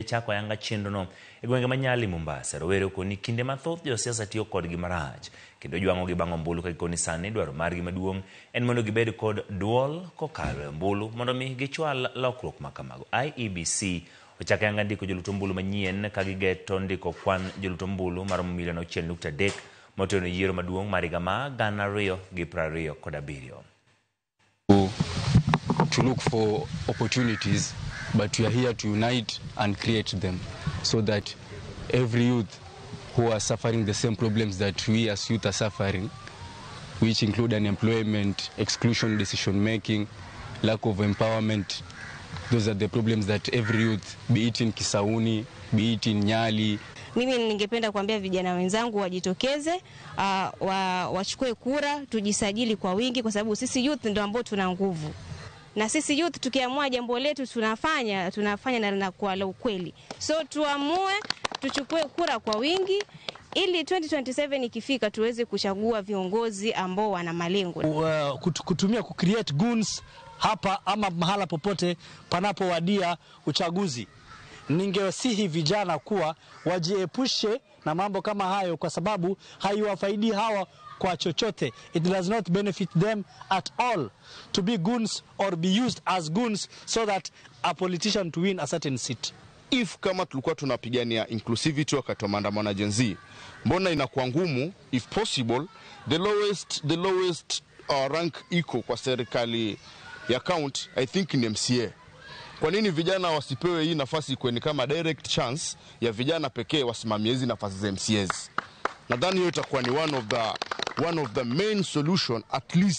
Chako ayanga chenrono e gwenge ma Nyali, Mombasa. Rowere okoni kinde mathoth josiasa tiyo kodgi marach kendo jwang'ogi bang' ombulu ka gikoni sani dwaro margi maduong' en mondo gibed kod duol kokalo e ombulu mondo mi gichwal lokruok ma kamago. IEBC ochako ayanga ndiko jolut ombulu manyien ka gigeto ndiko kwan jolut ombulu maromo milion 6.3 motelo ne yiero maduong' mar higa ma 2027. To look for opportunities, but we are here to unite and create them so that every youth who are suffering the same problems that we as youth are suffering, which include unemployment, exclusion, decision making, lack of empowerment. Those are the problems that every youth, be it in Kisauni, be it in Nyali. Mimi ningependa kuambia vijana wenzangu wajitokeze, wachukue kura, tujisajili kwa wingi, kwa sababu sisi youth ndio ambao tuna nguvu, na sisi youth tukiamua jambo letu tunafanya, tunafanya na linakuwa la ukweli. So tuamue tuchukue kura kwa wingi ili 2027 ikifika tuweze kuchagua viongozi ambao wana malengo. Kutumia kucreate goons hapa ama mahala popote panapowadia uchaguzi. Ningewasihi vijana kuwa wajiepushe na mambo kama hayo, kwa sababu haiwafaidi hawa kwa chochote. It does not benefit them at all to be goons or be used as goons so that a politician to win a certain seat. If kama tulikuwa tunapigania inclusivity wakati wa maandamano ya Gen Z, mbona inakuwa ngumu? If possible, the lowest rank iko kwa serikali ya county, I think ni MCA. Kwa nini vijana wasipewe hii nafasi kweni kama direct chance ya vijana pekee wasimamie hizi nafasi za MCAs? Nadhani hiyo itakuwa ni one of the main solution at least.